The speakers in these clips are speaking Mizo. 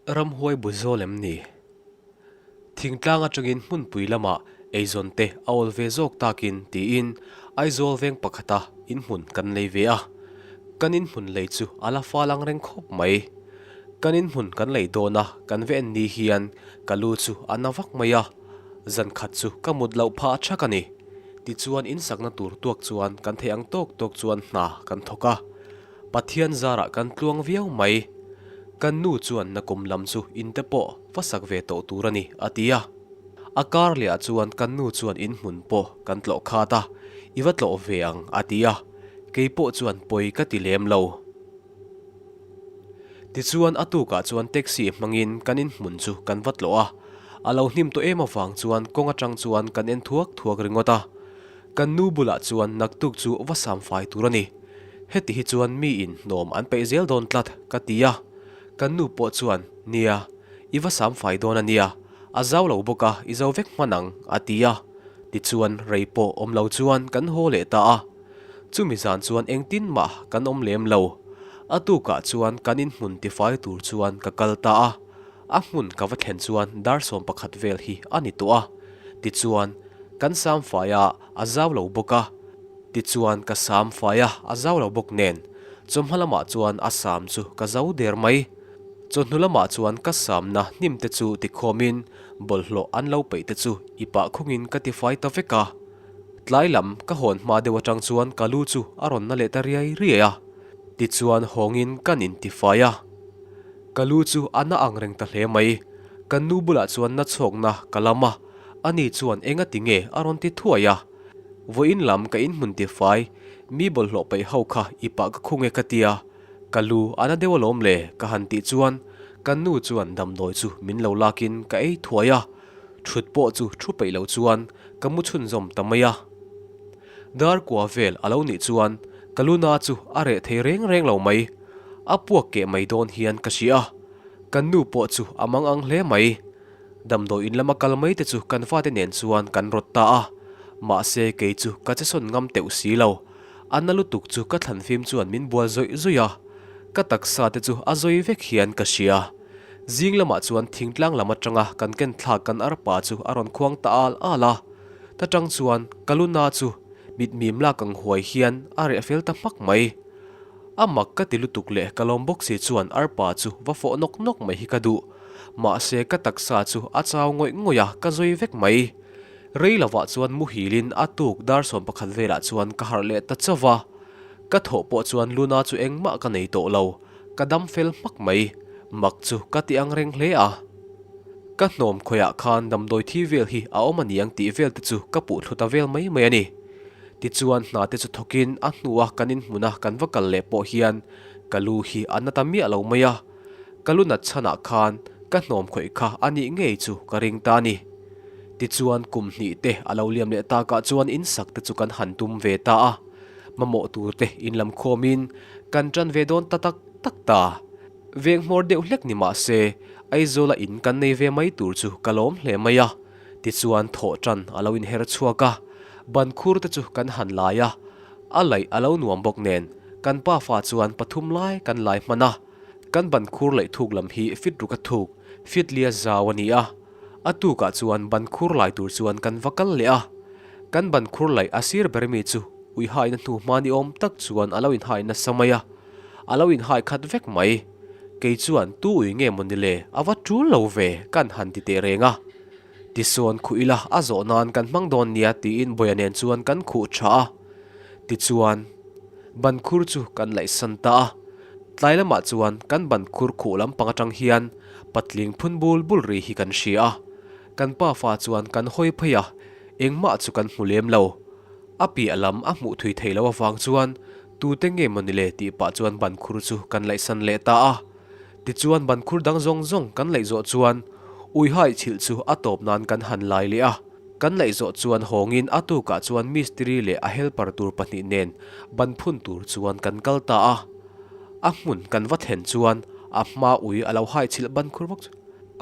Ramhuai bu zawl em ni? Thingtlang atangin hmunpui lamah eizawn te a awl ve zawk takin tiin Aizawl veng pakhata inhmun kan lei ve a. Kan inhmun lei chu a la fal ang reng khawp mai. Kan inhmun kan lei dawn a kan ve en ni hian ka lu chu a na vak mai a, zan khat chu ka mut loh phah thak a ni. Tichuan insakna tur tuak chuan kan theih ang tawk tawk chuan hna kan thawk a. Pathian zarah kan tluang viau mai. Kan nu chuan nakum lam chu in te pawh va sak ve tawh tur a ni, a ti a. A kar leh ah chuan kan nu chuan in hmun pawh kan tlawh khat a, i va tlawh ve ang, a ti a. Kei pawh chuan pawi ka ti lem lo. Tichuan a tukah chuan taxi hmangin kan in hmun chu kan va tlawh a. A lo hnim tawh em avang chuan kawng atang chuan kan en thuak thuak ringawt a. Kan nu bulah chuan naktuk chu va sam fai tur a ni. Heti hi chuan miin hnawm an peih zel dawn tlat, ka ti a. Kan nu pawh chuan, Nia, i va sam fai dawn a nia, a zau lo bawk a, i zo vek hman ang, a ti a. Tichuan, rei pawh awm lo chuan kan haw leh ta a. Chumi zan chuan engtin mah kan awm lem lo. A tukah chuan kan inhmun tifai tur chuan ka kal ta a. A hmun ka va thlen chuan dar 11 vel hi a ni tawh a. Tichuan, kan sam fai a, a zau lo bawk a. Tichuan, ka sam fai a, a zau lo bawk nen. Chawhma lamah chuan a sam chu ka zo der mai. Chawhnu lamah chuan ka samna hnim te chu tikhawmin bawlhhlawh an lo peih te chu i pah khungin ka tifai ta vek a. Tlai lam ka hawn hma deuh atang chuan ka lu chu a rawn na leh ta riai riai a. Tichuan hawngin kan intifai a. Ka lu chu a na ang reng ta hle mai. Kan nu bulah chuan na chhawkna ka lam a, ani chuan enga ti nge a rawn ti thuai a. Vawiin lam ka inhmun tifai, mi bawlhhlawh peih ho kha i pah ka khung e ka tia, ka lu a na deuh alawm le ka han tih chuan kan nu chuan damdawi chu min lo lakin ka ei thuai a, thut pawh chu thu peih lo chuan ka mu chhunzawm ta mai a. Dar kua vel a lo nih chuan ka lu na chu a reh thei reng reng lo mai. A puak keh mai dawn hian ka hria a, kan nu pawh chu a mang ang hle mai. Damdawi in lama kal mai te chu kan fate nen chuan kan rawt ta a, mahse kei chu ka che sawn ngam teuh si lo. A na lutuk chu ka thlan fim chuan min bual zawih zawih a, ka taksa te chu a zawi vek hian ka hria. Zing lamah chuan thingtlang lam atanga kan ken thlak kan arpa chu a rawn khuang ta al al a, ta tang chuan ka lu na chu mitmim lak ang huai hian a reh fel ta hmak mai. A mak ka ti lutuk leh ka lawm bawk si chuan arpa chu va fawh nawk nawk mai hi ka duh. Mahse ka taksa chu a chau ngawih ngawih a, ka zawi vek mai. Rei lovah chuan muhilin a tuk dar 11 velah chuan ka harh leh ta chauh va. Ka thawh pawh chuan Luna chu engmah ka nei tawh lo, ka dam fel hmak mai. Mak chu ka ti ang reng hle a. Ka hnawm khawiah khan damdawi thi vel hi a awm a niang tih vel te chu ka puh thlu ta vel mai mai a ni. Tichuan hna te chu thawkin a hnua kan inhmuna kan va kal leh pawh hian ka lu hi a na ta miah lo mai a, ka lu nat chhanah khan ka hnawm khawih kha a nih ngei chu ka ring ta a ni. Tichuan kum hnih te a lo liam leh takah chuan insak te chu kan han tum ve ta a, mamawh tur te inlam khawmin kan tan ve dawn ta tak tak ta. Veng hmawr deuh hlek ni mah se Aizawla in kan nei ve mai tur chu ka lawm hle mai a. Tichuan thawh tan a lo inher chhuak a, ban khur te chu kan han lai a, a laih a lo nuam bawk nen kan pafa chuan pathum lai kan lai hman a, kan ban khur laih thuk lam hi fit ruk a thuk, fit lia zau a ni a, a tukah chuan ban khur lai tur chuan kan va kal leh a, kan ban khur laih a sir ber mi chu uihaina hnu hma ni awm tak chuan a lo inhai nasa mai a, a lo inhai khat vek mai. Kei chuan tu ui nge maw ni le, a va tul lo ve kan han ti teh reng a. Tisawn khuh ila a zawh nan kan hmang dawn nia tiin Bawia nen chuan kan khuh tha a. Tichuan, ban khur chu kan laihsan ta a. Tlai lamah chuan kan ban khur khuh lampang atang hian patling phun bul bul ri hi kan hria a. Kan pafa chuan kan hawi phei a, engmah chu kan hmu lem lo. A piah lam a hmuh thui thei lo avang chuan tute nge maw ni le tih pah chuan ban khur chu kan laihsan leh ta a. Tichuan ban khur dang zawng zawng kan laih zawh chuan uihai chhilh chu a tawp nan kan han lai leh a. Kan laih zawh chuan hawngin a tukah chuan mistiri leh a helper tur pahnih nen ban phun tur chuan kan kal ta a. A hmun kan va thlen chuan a hma ui a lo hai chhilh ban khur bawk chu.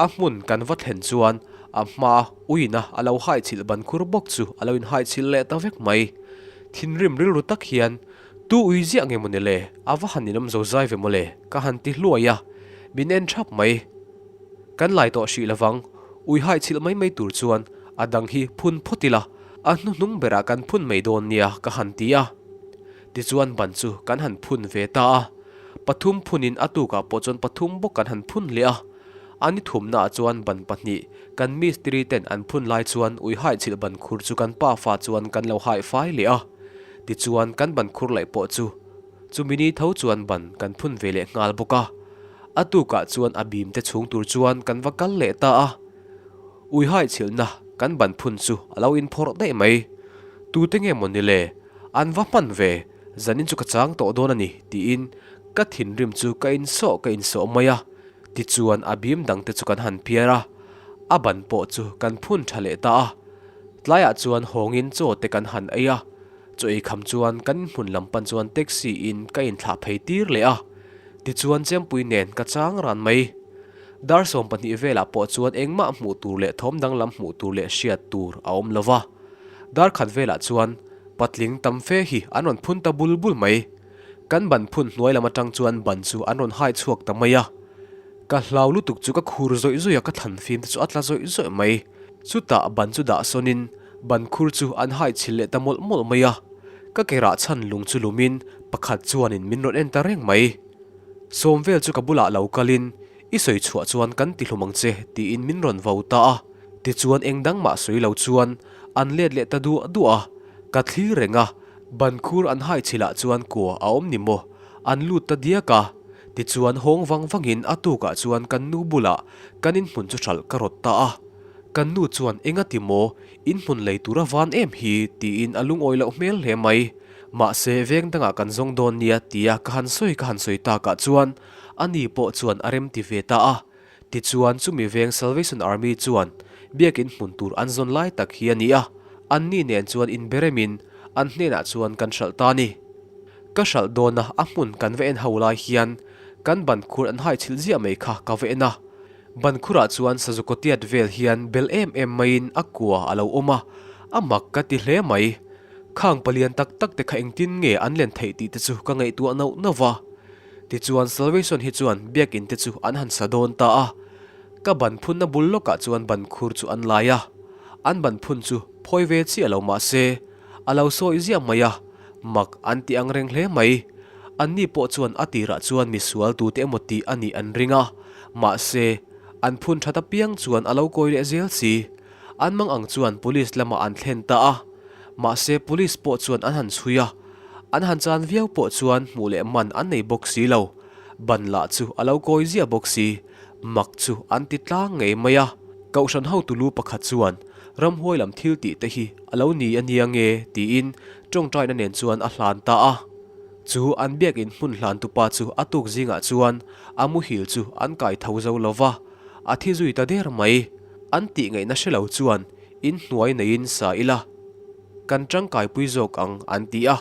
A hmun kan va thlen chuan a hma uina a lo hai chhilh ban khur bawk chu a lo inhai chhilh leh ta vek mai. Thinrim rilru tak hian Tu ui ziah nge maw ni le? A va han inawm zo zai ve maw le? Ka han ti hluai a, min en thap mai. Kan lai tawh hrih lovang, ui haih chhilh mai mai tur chuan a dang hi phun phawt ila, a hnuhnung berah kan phun mai dawn nia ka han ti a. Tichuan ban chu kan han phun ve ta a, pathum phunin a tukah pawh chuan pathum bawk kan han phun leh a. A ni thumnaah chuan ban pahnih kan mistiri ten an phun lai chuan ui haih chhilh ban khur chu kan pafa chuan kan lo haih fai leh a. Tichuan kan ban khur laih pawh chu Chumi ni tho chuan ban kan phun ve leh nghal bawk a, a tukah chuan a bim te chhung tur chuan kan va kal leh ta a. Ui haihchhilhna kan ban phun chu a lo inphawrh daih mai. Tute nge maw ni le? An va hman ve, zanin chu ka chang tawh dawn a ni tiin ka thinrim chu ka insawh ka insawh mai a. Tichuan a bim dangte chu kan han phiar a, a ban pawh chu kan phun tha leh ta a. Tlaiah chuan hawngin chaw te kan han ei a. Chaw ei kham chuan kan inhmun lam pan chuan taxi in ka inthlah phei tir leh a, tichuan Chempui nen ka chang ran mai. Dar 12 velah pawh chuan engmah hmuh tur leh thawm danglam hmuh tur leh hriat tur a awm lo va. Dar khat velah chuan patling tam fe hi an rawn phun ta bul bul mai. Kan ban phun hnuai lam atang chuan ban chu an rawn hai chhuak ta mai a. Ka hlau lutuk chu ka khur zawih zawih a, ka thlan fim te chu a tla zawih zawih mai. Chutah ban chu dah sawnin Ban khur chu an hai chhil leh ta mawlh mawlh mai a, ka ke rah chhan lung chu lumin pakhat chuanin min rawn en ta reng mai. Sawm vel chu ka bulah lo kalin, I sawi chhuah chuan kan ti hlum ang che tiin min rawn vo ta a, tichuan eng dang mah sawi lo chuan an let leh ta duah duah a, ka thlir reng a, ban khur an hai chhilah chuan kua a awm ni maw, an lut ta diak a, tichuan hawng vang vangin a tukah chuan kan nu bulah kan inhmun chu hralh ka rawt ta a. Kan nu chuan enga ti maw, in hmun lei tur a van em hi tiin a lungawi loh hmel hle mai. Mahse veng dangah kan zawng dawn nia tia ka han sawi ka han sawi takah chuan a ni pawh chuan a rem ti ve ta a. Tichuan chumi veng Salvation Army chuan biakin hmun tur an zawn lai tak hi a ni a, anni nen chuan inberemin an hnenah chuan kan hralh ta a ni. Ka hralh dawna a hmun kan va en ho lai hian kan ban khur an haichhilh ziah mai kha ka va en a. Bankhurah chuan Sazukotiat vel hian bel em em maiin a kua a lo awm a, a mak ka ti hle mai. Khang palian tak tak te kha engtin nge an len theih tih te chu ka ngaihtuah nauh nauh va. Tichuan Salvation hi chuan biakin te chu an han sa dawn ta a. Ka ban phunna bul lawkah chuan bankhur chu an lai a. An ban phun chu phawi ve chiah lo mah se, a lo sawi ziah mai a, mak an ti ang reng hle mai. Anni pawh chuan a tirah chuan misual tute emaw tih a nih an ring a, mahse, an phun that apiang chuan a lo kawi leh zel si. An mang ang chuan police lamah an thlen ta a, mahse police pawh chuan an han chhui a, an han chan viau pawh chuan hmuh leh man an nei bawk si lo. Ban lah chu a lo kawi ziah bawk si, mak chu an ti tlang ngei mai a. Kohhran hotu lu pakhat chuan ramhuai lam thil tih te hi a lo ni a nia nge tiin tawngtaina nen chuan a hlan ta a. Chu an biakin hmun hlan tupa chu a tuk zingah chuan a muhil chu an kai tho zo lo va, a thi zui ta der mai. An tih ngaihna hre lo chuan in hnuai neiin sa ila kan tangkaipui zawk ang an ti a.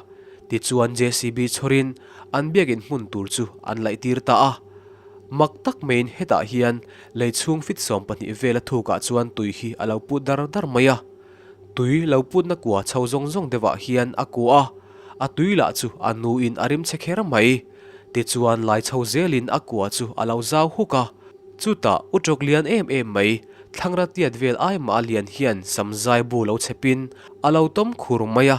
Tichuan JCB chhawrin an biakin hmun tur chu an laih tir ta a. Mak tak maiin hetah hian lei chhung fit 12 vela thukah chuan tui hi a lo put dar dar mai a. Tui lo putna kua chho zawng zawng deuhah hian a kua a, a tui lah chu a nuin a rim chhe kher mai. Tichuan lai chho zelin a kua chu a lo zau huk a. Chutah u tawk lian em em mai, thlangra tiat vel ai mah a lian hian samzai bu lo chhepin a lo tawm khur mai a.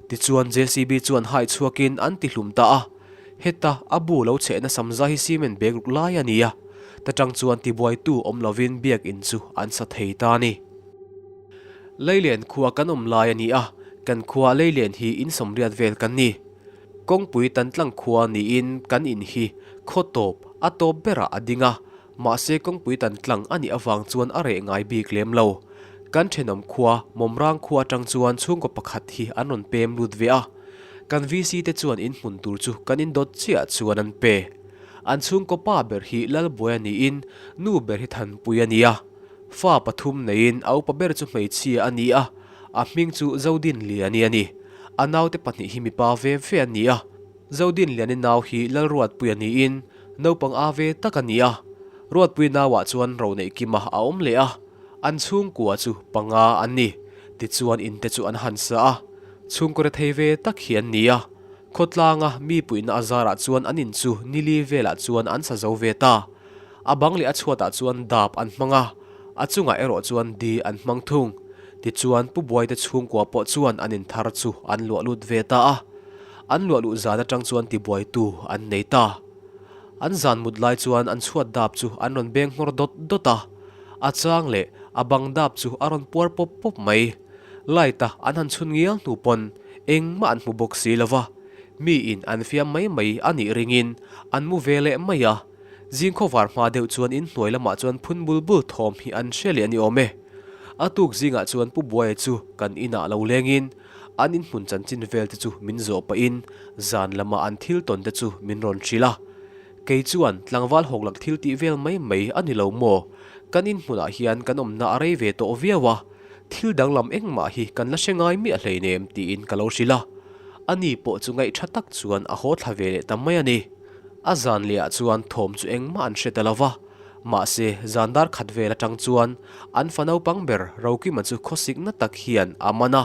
Tichuan JCB chuan hai chhuakin an ti hlum ta a. Heta a bu lo chhehna samzai hi cement bag ruk lai a ni a, ta tang chuan tibuaitu awm lovin biakin chu an sa thei ta a ni. Leilen khua kan awm lai a ni a, kan khua Leilen hi in sawmriat vel kan ni. Kawngpui tan tlang khua niin kan in hi khaw tawp a tawp berah a ding a, mahse kawngpui tan tlang a nih avang chuan a reh ngai bik lem lo. Kan thenawm khua Mawmrang khua atang chuan chhungkaw pakhat hi an rawn pem lut ve a, kan VC te chuan in hmun tur chu kan in dawt chiah chuan an pe. An chhungkaw pa ber hi Lalbuaia niin nu ber hi Thanpui a ni a. Fa pathum neiin a upa ber chu hmeichhia a ni a, a hming chu Zodinliani a ni. A naute pahnih hi mipa ve ve an ni a. Zodinliani nau hi Lalruatpuia niin naupang a ve tak a ni a. Ruatpui nauah chuan Roneihkima a awm leh a, an chhungkua chu panga an ni. Tichuan inte chu an han sa a, chhungkaw rethei ve tak hi an ni a. Khawtlanga mi puihna a zarah chuan an in chu nili velah chuan an sa zo ve ta. A bang leh a chhuatah chuan dap an hmang a, a chungah erawh chuan di an hmang thung. Tichuan Pu Buaite chhungkua pawh chuan an in thar chu an luah lut ve ta a. An luah luh zan atang chuan tibuaitu an nei ta. An zan mut lai chuan an chhuat dap chu an rawn beng nghawr dawt dawt a, a chang leh a bang dap chu a rawn puar pawp pawp mai. Light a an han chhun ngial hnu pawn engmah an hmu bawk si lo va, miin an fiam mai mai a nih ringin an mu ve leh mai a. Zingkhawvar hma deuh chuan inhnuai lamah chuan phun bul bul thawm hi an hre leh a ni awm e. A tuk zingah chuan Pu Buaia chu kan inah lo lengin an inhmun chanchin vel te chu min zawh pahin zan lama an thil tawn te chu min rawn hrilh a. Kei chuan tlangval hawklak thil tih vel mai mai a ni lo maw? Kan inhmunah hian kan awmna a rei ve tawh viau a, thil danglam engmah hi kan la hre ngai miah hleinem tiin ka lo hrilh a. Ani pawh chu ngaihtha tak chuan a haw thla ve leh ta mai a ni. A zan lehah chuan thawm chu engmah an hre ta lo va, mahse zan dar khat vel atang chuan an fa naupang ber Rokima chu khawsikna tak hian a man a,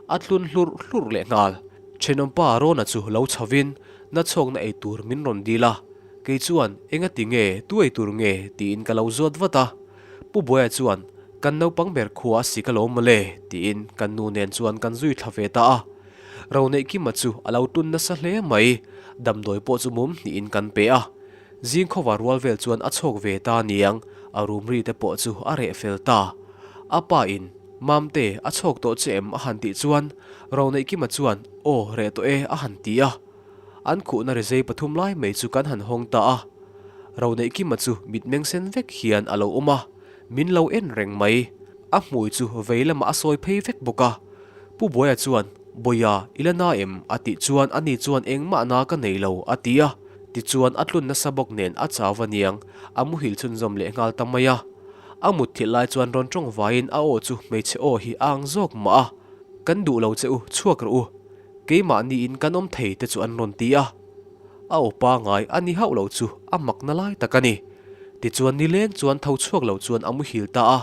a tlun hlurh hlurh leh nghal. Thenawmpa Rona chu lo chhovin nachhawkna ei tur min rawn dil a, kei chuan engati nge, tu ei tur nge tiin ka lo zawt vat a. Pu Buaia chuan kan naupang ber khua a sik alawm mawle tiin kan nu nen chuan kan zui thla ve ta a. Roneihkima chu a lo tun nasa hle mai, damdawi pawh chu mum hnihin kan pe a. Zingkhawva rual vel chuan a chhawk ve ta niang, a rum ri te pawh chu a reh fel ta. A pa in, Mamte, a chhawk tawh che em? a han tih chuan Roneihkima chuan, Aw, reh tawh e, a han ti a. An khuhna rizei pathum lai mai chu kan han hawng ta a. Roneihkima chu mitmeng sen vek hian a lo awm a, min lo en reng mai. A hmui chu vei lamah a sawi phei vek bawk a. Pu Buaia chuan, Bawia, i la na em? a tih chuan ani chuan engmah na ka nei lo, a ti a. Tichuan a tlun nasa bawk nen a chau va niang, a muhil chhunzawm leh nghal ta mai a. A mutthilh lai chuan rawn tawng vaiin a aw chu hmeichhe aw hi a ang zawk mah a. Kan duh lo che u, chhuak rawh u. Keimahniin kan awm thei te chu an rawn ti a. A aw pangai a ni hauh lo chu a makna lai tak a ni. Tichuan nileng chuan tho chhuak lo chuan a muhil ta a.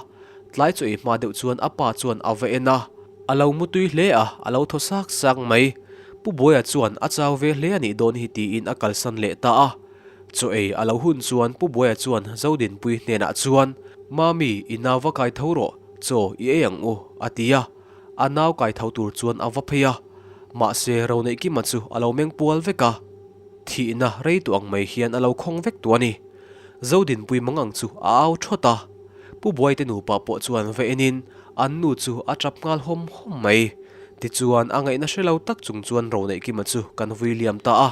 Tlai chu ei hma deuh chuan a pa chuan a va en a, a lo mutui hle a, a lo thaw sak sak mai. Pu Buaia chuan a chau ve hle a nih dawn hi tiin a kalsan leh ta a. Chaw ei a lo hun chuan Pu Buaia chuan Zodinpui hnenah chuan, Mami, i nau va kai tho rawh, chaw i ei ang u, a ti a. A nau kai tho tur chuan a va phei a, mahse Roneihkima chu a lo meng pual vek a. Thihna rei tu ang mai hian a lo khawng vek tu a ni. Zodinpui mang ang chu a au thawt a. Pu Buaite nupa pawh chuan va enin an nu chu a tap nghal hawm hawm mai. Tichuan a ngaihna hre lo tak chung chuan Roneihkima chu kan vui liam ta a.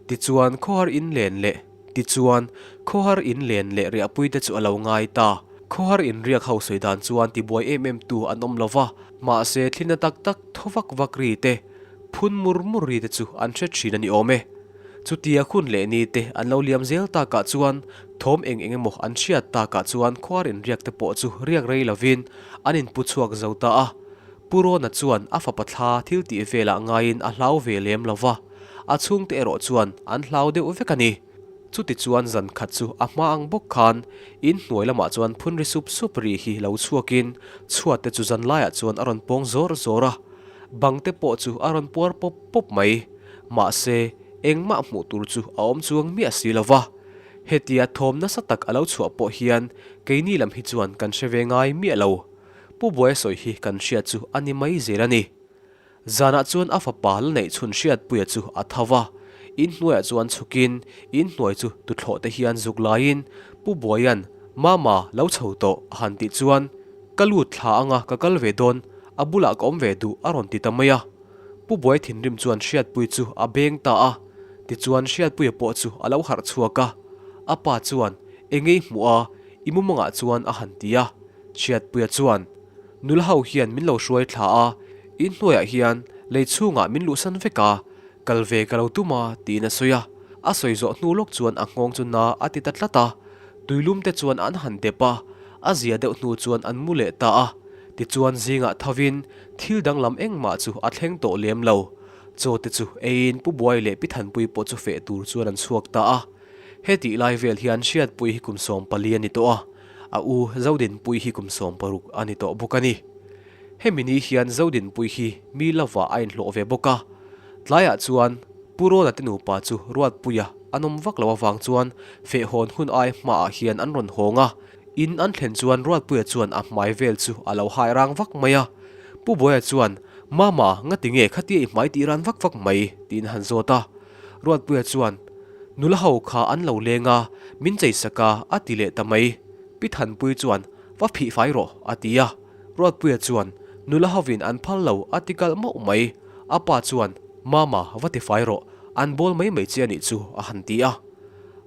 Tichuan khawhar in len leh Tichuan khawhar in len leh riahpuite chu a lo ngai ta. Khawhar in riak ho sawi dan chuan tibuai em em tu an awm lo va, mahse thlina tak tak thaw vak vak ri te, phun mur mur ri te chu an hre thin a ni awm e. Chutia hun leh ni te an lo liam zel takah chuan thawm eng eng emaw an hriat takah chuan khuar inriak te pawh chu riak rei lovin an inpu chhuak zo ta a. Pu Rona chuan a fapa thla thil tih velah ngaiin a hlau ve lem lo va, a chhungte erawh chuan an hlau deuh vek a ni. Chuti chuan zan khat chu a hma ang bawk khan inhnuai lamah chuan phun ri sup sup ri hi lo chhuakin chhuat te chu zan laiah chuan a rawn pawng zawr zawr a, bang te pawh chu a rawn puar pawp pawp mai. Mahse, engmah hmuh tur chu a awm chuang miah si lo va. Hetia thawm nasa tak a lo chhuah pawh hian keini lam hi chuan kan hre ve ngai miah lo. Pu Buaia sawi hi kan hriat chu a ni mai zel a ni. Zanah chuan a fapa la neih chhun Hriatpuia chu a tho va, inhnuaiah chuan chhukin inhnuai chu tuthlawh te hian zuk laiin Pu Buaia'n, Mama, lo chho tawh, a han tih chuan, Ka lut thla anga ka kal ve dawn, a bulah ka awm ve duh, a rawn ti ta mai a. Pu Buai thinrim chuan Hriatpui chu a beng ta a, tichuan Hriatpuia pawh chu a lo harh chhuak a. A pa chuan, Engei hmuh a, i mumangah chuan a han ti a. Hriatpuia chuan, Nula ho hian min lo hruai thla a, inhnuaiah hian lei chhungah min luhsan vek a, kal ve ka lo tum a, tiin a sawi a. A sawi zawh hnu lawk chuan a nghawng chu na a ti ta tlat a. Tuilum te chuan an han dep a, a zia deuh hnu chuan an mu leh ta a. Tichuan zingah thovin thil danglam engmah chu a thleng tawh lem lo. Chaw te chu eiin Pu Buai leh Pi Thanpui pawh chu feh tur chuan an chhuak ta a. Hetih lai vel hian Hriatpui hi kum 14 a ni tawh a, a u Zodinpui hi kum 16 a ni tawh bawk a ni. Hemi ni hian Zodinpui hi mi lovah a inhlawh ve bawk a. Tlaiah chuan Pu Rawna te nupa chu Ruatpuia. an awm vak loh avang chuan feh hawn hun ai hmaah hian an rawn hawng a. In an thlen chuan Ruatpuia chuan a hmai vel chu a lo hai rang vak mai a. Pu Buaia chuan, Mama, ngati nge khatia i hmai tih ran vak vak mai? tiin a han zawt a. Ruatpuia chuan, Nula ho kha an lo leng a, min chei sak a, a ti leh ta mai. Pi Thanpui chuan, Va phih fai rawh, a ti a. Ruatpuia chuan, Nula hovin an phal lo, a ti kalh mauh mai. A pa chuan, Mama, va ti fai rawh, an bawl mai mai che a nih chu, a han ti a.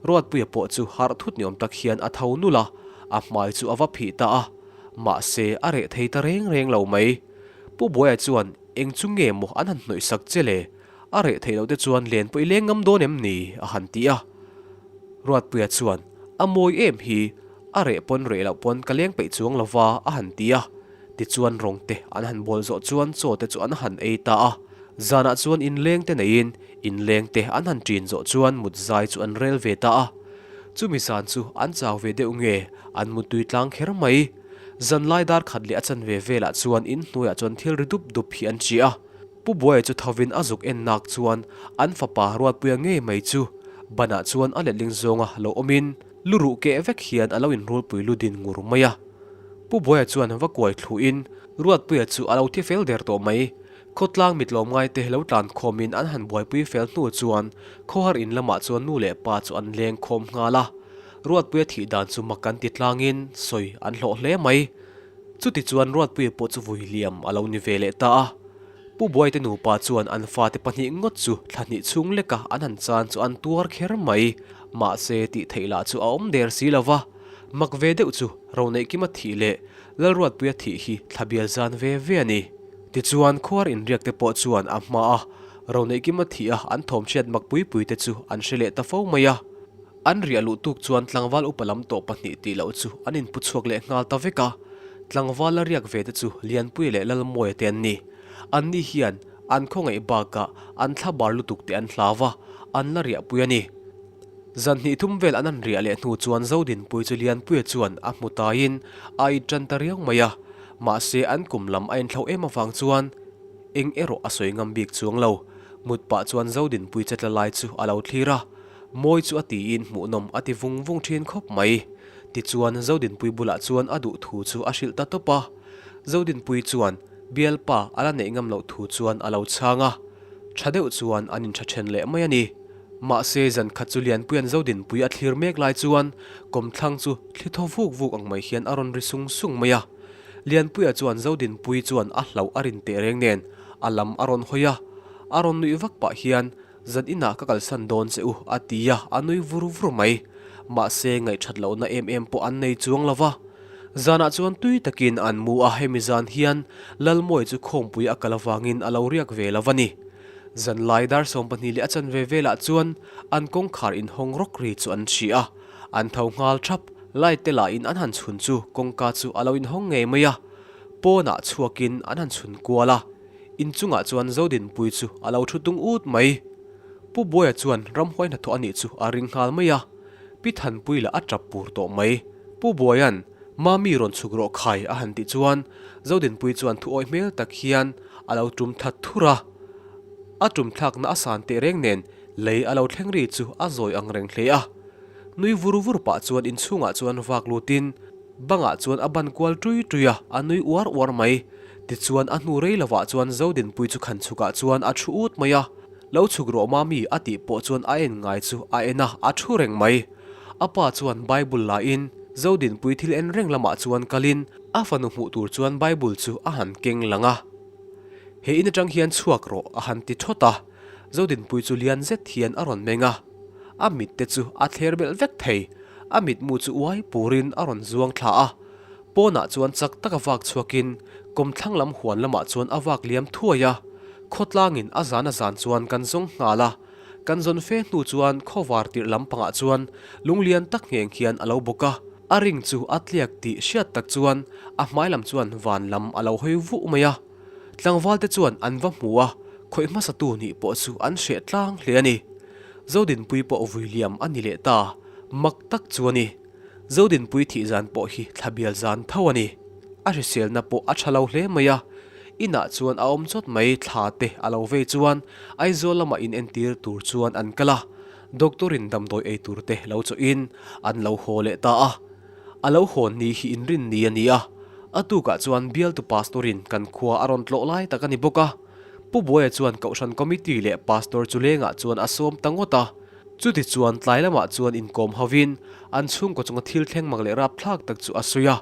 Ruatpuia pawh chu harh thut ni awm tak hian a tho nulh a, a hmai chu a va phih ta a. Mahse, a reh thei ta reng reng lo mai. Pu Buaia chuan, Eng chu nge maw an han hnawih sak che le? A reh theih loh te chuan len pawh i leng ngam dawn em ni? a han ti a. Ruatpuia chuan, A mawi em hi, a reh pawn reh loh pawn ka leng peih chuang lo va, a han ti a. Tichuan rawng te an han bawl zawh chuan chaw te chu an han ei ta a. Zanah chuan inleng te neiin inleng te an han ṭin zawh chuan mut zai chu an rel ve ta a. Chumi zan chu an chau ve deuh nge an muttui tlang kher mai. Zanlai dar khat leh a chanve velah chuan inhnuaiah chuan thil ri dup dup hi an ṭiah a. Pu Buaia chu thovin a zuk en nak chuan an fapa Ruatpuia ngei mai chu banah chuan a letling zawnga lo awmin lu ruh keh vek hian a lo inrulpui lu din ngur mai a. Pu Buaia chuan va kuai thluhin Ruatpuia chu a lo thi fel der tawh mai. Khawtlang mitlawm ngaite lo tlan khawmin an han buaipui fel hnu chuan khawhar in lamah chuan nu leh pa chu an leng khawm nghal a. Ruatpuia thih dan chu mak an ti tlangin sawi an hlawh hle mai. Chuti chuan Ruatpuia pawh chu vui liam a lo ni ve leh ta a. Pu Buaite nupa chuan an fate pahnih ngawt chu thla hnih chhung leka an han chan chu an tuar kher mai. Mahse tih theih lah chu a awm der si lo va. Mak ve deuh chu Roneihkima thih leh Lalruatpuia thih hi thla bial zan ve ve a ni. Tichuan khuar inriak te pawh chuan a hma a Roneihkima thih a an thawmchhiat mak pui pui te chu an hre leh ta fo mai a. An riah luh tuk chuan tlangval upa lam tawh pahnih tih loh chu an inpu chhuak leh nghal ta vek a. Tlangval la riak ve te chu Lianpuia leh Lalmawia te an ni. Anni hian an khawngaih bakah an thla bar lutuk tih an hlau va, an la riahpui a ni. Zan hnih thum vel an han riah leh hnu chuan Zodinpui chu Lianpuia chuan a hmu taiin a it tan ta riau mai a. Mahse an kum lam a inthlauh em avang chuan eng erawh a sawi ngam bik chuang lo. Mut pah chuan Zodinpui che tla lai chu a lo thlir a. Mawi chu a tiin hmuhnawm a ti vung vung thin khawp mai. Tichuan Zodinpui bulah chuan a duh thu chu a hrilh ta tawp a. Zodinpui chuan bialpa a la neih ngam loh thu chuan a lo chhang a. Tha deuh chuan an intha then leh mai a ni. Mahse zan khat chu Lianpuia'n Zodinpui a thlir mek lai chuan kawmthlang chu thli thaw vuk vuk ang mai hian a rawn ri sung sung mai a. Lianpuia chuan Zodinpui chuan a hlauh a rin teh reng nen a lam a rawn hawi a. A rawn nuih vak pah hian Zan inah ka kalsan dawn che u a ti a, a nui vur vur mai. Mahse ngaihthat lohna em em pawh an nei chuang lo va. Zanah chuan tui takin an mu a, hemi zan hian Lalmawi chu khawmpui a kal avangin a lo riak ve lo va ni. Zanlai dar 12 leh a chanve velah chuan an kawngkhar inhawng rawk ri chu an hria a, an tho nghal thap. Light te lahin an han chhun chu kawngka chu a lo inhawng ngei mai a, pawnah chhuakin an han chhun kual a. Inchungah chuan Zodinpui chu a lo thu tung ut mai. Pu Buaia chuan ramhuai hnathawh a nih chu a ring nghal mai a. Pi Thanpui lah a tap pur tawh mai. Pu Buaia'n, Mami rawn chhuk rawh khai a han tih chuan Zodinpui chuan thu awih hmel tak hian a lo tum that thur a. A tum thlakna a san teh reng nen lei a lo thleng ri chu a zawi ang reng hle a. Nui vur vur pah chuan inchhungah chuan vak lutin bangah chuan a ban kual tui tui a, a nui uar uar mai. Tichuan a hnu rei lovah chuan Zodinpui chu khan chhukah chuan a thu ut mai a, Lo chhuk rawh mami a tih pawh chuan a en ngai chu a en a, a thu reng mai. A pa chuan Bible la in Zodinpui thil en reng lamah chuan kalin a fanu hmuh tur chuan Bible chu a han keng lang a. He in atang hian chhuak rawh a han ti thawt a, Zodinpui chu lian zet hian a rawn meng a, a mit te chu a thler belh vek thei, a mitmu chu uai purin a rawn zuang thla a. Pawnah chuan chak taka vak chhuakin kawmthlang lam huan lamah chuan a vak liam thuai a, khawtlangin a zan a zan chuan kan zawng nghal a. Kan zawn fe hnu chuan khawvar tirh lam pangah chuan lunglian tak ngheng hian a lo bawk a, a ring chu a tliak tih hriat tak chuan a hmai lam chuan van lam a lo hawi vuh mai a. Tlangvalte chuan an va hmu a, khawih hmasatu nih pawh chu an hreh tlang hle a ni. Zodinpui pawh vui liam a ni leh ta, mak tak chu a ni. Zodinpui thih zan pawh hi thla bial zan tho a ni. A hriselna pawh a tha lo hle mai a. Inah chuan a awm chawt mai thla te a lo vei chuan Aizawl lamah in entir tur chuan an kal a. Doctor in damdawi ei tur te lo chawhin an lo haw leh ta a. A lo hawn ni hi inrin ni a ni a, a tukah chuan bialtu pastor in kan khua a rawn tlawh lai tak a ni bawk a. Pu Buaia chuan Kohhran Committee leh Pastor chu lengah chuan a sawm ta ngawt a. Chuti chuan tlai lamah chuan inkawm hovin an chhungkaw chunga thil thleng mak leh rapthlak tak chu a sawi a.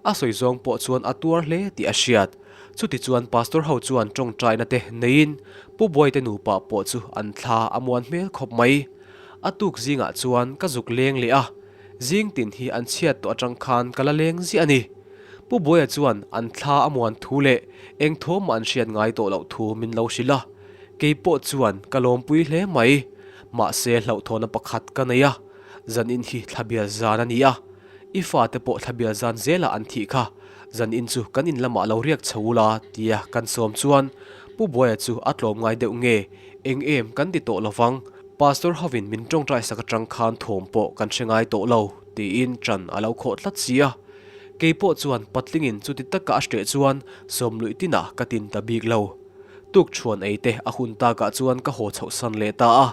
A sawi zawng pawh chuan a tuar hle tih a hriat. Chuti chuan Pastor ho chuan tawngtaina te neiin Pu Buaite nupa pawh chu an thla a muan hmel khawp mai. A tuk zingah chuan ka zuk leng leh a, zing tin hi an chhiat tawh atang khan ka la leng ziah a ni. Pu Buaia chuan an thla a muan thu leh eng thawmah an hriat ngai tawh loh thu min lo hrilh a, kei pawh chuan ka lawmpui hle mai. Mahse hlauhthawhna pakhat ka nei a, zanin hi thlabial zan a ni a, I fate pawh thlabial zan zelah an thih kha, zanin chu kan in lamah lo riak chho ula tia kan sawm chuan Pu Buaia chu a tlawm ngai deuh nge, eng em kan ti tawh lovang, Pastor hovin min tawngtai sak atang khan thawm pawh kan hre ngai tawh lo tiin ṭan a lo khawh tlat si a. Kei pawh chuan patlingin chuti taka a hreh chuan sawmluih tinah ka tin ta bik lo. Tukṭhuan ei te a hun takah chuan ka haw chhohsan leh ta a.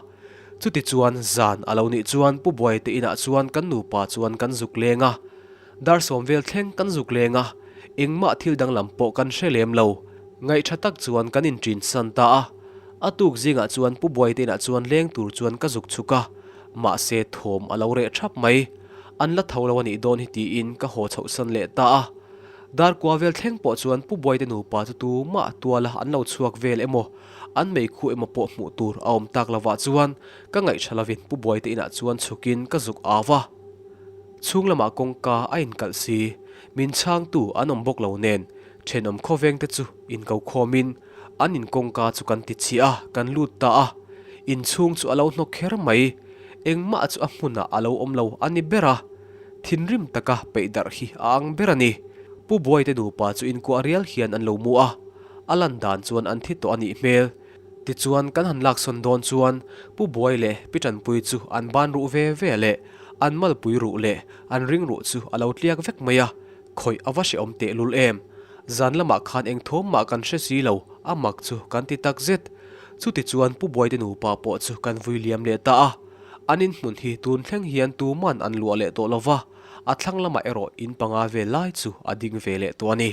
Chutichuan zan a lo nih chuan Pu Buaite inah chuan kan nupa chuan kan zuk leng a. Dar sawm vel thleng kan zuk leng a, engmah thil danglam pawh kan hre lem lo. Ngaihṭha tak chuan kan inṭin san ta a. A tuk zingah chuan Pu Buaite inah chuan leng tur chuan ka zuk chhuk a, mahse thawm a lo reh ṭhap mai. An la tho lo a nih dawn hi tiin ka haw chhohsan leh ta a. Dar kua vel thleng pawh chuan Pu Buaite nupa chu tumah tuala an lo chhuak vel emaw An meikhu emaw pawh hmuh tur a awm tak lovah chuan ka ngaihṭha lovin Pu Buaite inah chuan chhukin ka zuk au va. Chhung lamah kawngka a inkalh si, min chhangtu an awm bawk lo nen ṭhenawm khawvengte chu inko khawmin an in kawngka chu kan ti chhiah a, kan lut ta a. Inchhung chu a lo hnawk kher mai, engmah chu a hmunah a lo awm lo a ni ber a. Thinrim taka peih darh hi a ang ber a ni. Pu Buaite nupa chu inkuah rial hian an lo mu a. A lan dan chuan an thi tawh a nih hmel. Tichuan kan han laksawn dawn chuan Pu Buai leh Pi Tanpui chu an ban ruh ve ve leh an malpui ruh leh an ring ruh chu a lo tliak vek mai a, khawih a va hrehawm tehlul em. Zan lamah khan eng thawm mah kan hre si lo, a mak chu kan ti tak zet. Chutichuan Pu Buaite nupa pawh chu kan vui liam leh ta a. An inhmun hi tun thleng hian tuman an luah leh tawh lo va, a thlang lamah erawh in panga vel lai chu a ding ve leh tawh a ni.